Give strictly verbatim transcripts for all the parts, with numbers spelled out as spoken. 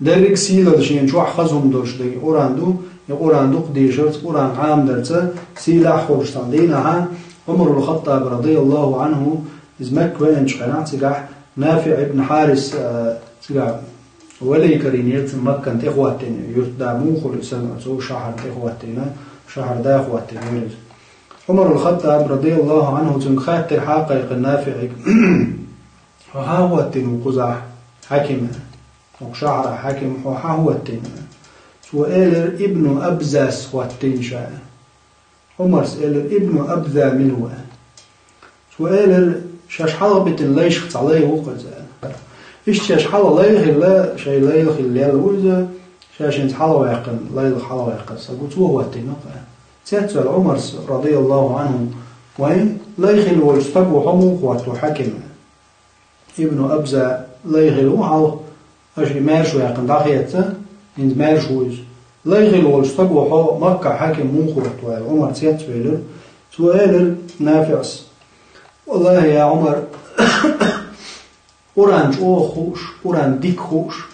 Деррига сийлалла шена чохь хаза хӀума долуш дерг Къуръан ду, и Къуръан дукха дешарца, Къуръан Ӏамадарца сийлахь хуьлуш цхьана дийнахьа Ӏумарул Хаттаб радияллаху Ӏанху иза Макка веанчу хенахь цигахь НафиӀ ибн Хьарис, а, цигахь валий карийнера цуьнан Маккана тӀехӀоттийна, юьртда муха хуьлу сан оцу шахьар тӀехӀоттийна, шахьар да хӀоттийнера иза. Ӏумарул Хаттаб радияллаху Ӏанху цуьнга хаьттира хьакхайкхина НафиӀига: «Хьо хьан хӀоттийна ву кхузахь хьаькаме? ХӀокху шахьарахь хьаькам хьо хьан хӀоттийна?» Цо элира: «Ибну Абзас хӀоттийна ша». Ӏумарс элира: «Ибну Абза мила ву?» Цо элира: «Шаьш хьалха битина лайшах цхьа лай ву-кх иза». Иштта шаьш хьалха лай хилла, шайн лайла хилла лелла ву иза, ша шайца хьалха ваьккхина, лайлах хьалха ваьккхина стаг ву, цо хӀоттийна-кх. Цецваьлла Ӏумарс, радияллаху Ӏанху: «Вайн лай хилла волчу стага хьо муха хӀотто хьаькаме?» Ибну Абза лай хилла ву хьалха, аша и маьрша ваьккхина дӀахеца, хӀинца маьрша ву иза. Лай хилла волчу стага хьо Маккахь хьаькам муха хӀотто аьлла, Ӏумар цецвелира. Цо элира НафиӀас: «Валлахи, я Ӏумар, Къуръан чӀогӀа хууш, Къуръан дика хууш,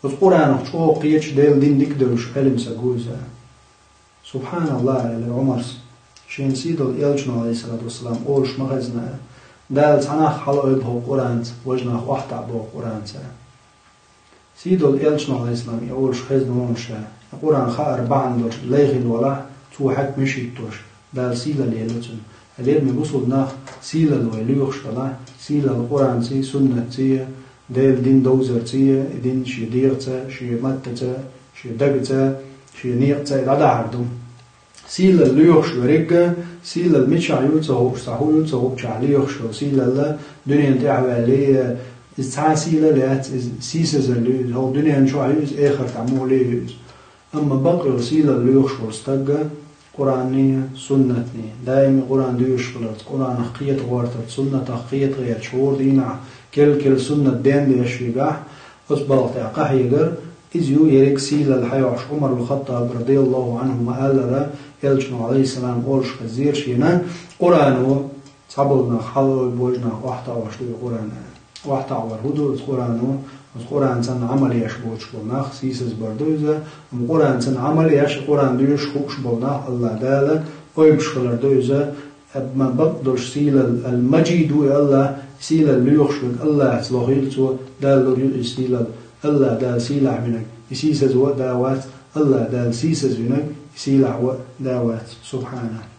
оцу Къуръанах чӀогӀа кхеташ, Делан дин дика девзаш Ӏелам стаг ву иза». «СубхьаналлахӀ», — элира Ӏумарс, шена сийдолу элчано, Ӏалайхиссалату вассалам, олуш ма хезна: «Дала цхьа нах хьалаойбу хӀокху Къуръанца, важа нах охьатаӀабо хӀокху Къуръанца». Сийдолу элчано, Ӏалайхиссалам, и олуш хезна ву ша, и Къуръан хаар бахьана долуш лай хилла валахь, цо хьаькамаш хӀиттош, Дала сийлалла елла цунна. Хьалерме бусулба нах, сийлалла вай лоьхуш далахь, сийлалла Къуръанций, суннатций, Делан дин довзарций, и дин шен дегӀаца, шен маттаца, шен дагаца, шен некъаца и дӀадахьар ду. Сийлалла лоьхуш верг а, сийлалла мичахь ю ца хууш, цхьа хӀун ю ца хуучохь лоьхуш йолу сийлалла, дуьненан тӀехь а ваьллий, иза цхьа а сийлалла яц, иза сийсазалла ю, иза хӀокху дуьненан чохь ю иза, эхартахь муха ле ю иза. Амма бакъ йолу сийлалла лоьхуш волу стаг а Къуръанний, суннатний, даим Къуръан доьшуш хиларца, Къуръанах кхета гӀортарца, суннатах кхета гӀерташ, хӀора дийнахь керла-керла суннат ден деш вигахь, оцу балха тӀехь къахьегар, иза ю ерриг сийлалла хьайохьуш. Ӏумарул Хаттаб, радияллаху Ӏанху, ма-аллара, элчано, Ӏалайхиссалам, олуш хезира шена: «Къуръано цхьаболу нах хьалаойбу, важа нах охьатаӀош ду и Къуръан». ОхьатаӀор хӀун ду оцу Къуръано? Оцу Къуръанца Ӏамал еш боцуш болу нах сийсазбар ду иза, амма Къуръанца Ӏамал еш, Къуръан доьшуш хууш болу нах АллахӀ Дала ойбуш хилар ду иза. Амма бакъ долуш сийлалла, Ал-Маджид ву и АллахӀ, сийлалла лоьхуш верг АллахӀца лохийла цо, Дала лур ю иза сийлалла. АллахӀ Дала сийлахь винарг, и сийсазво а да вац, АллахӀ Дала сийсазвинарг, и сийлахьво а да вац. СубхьанахӀ.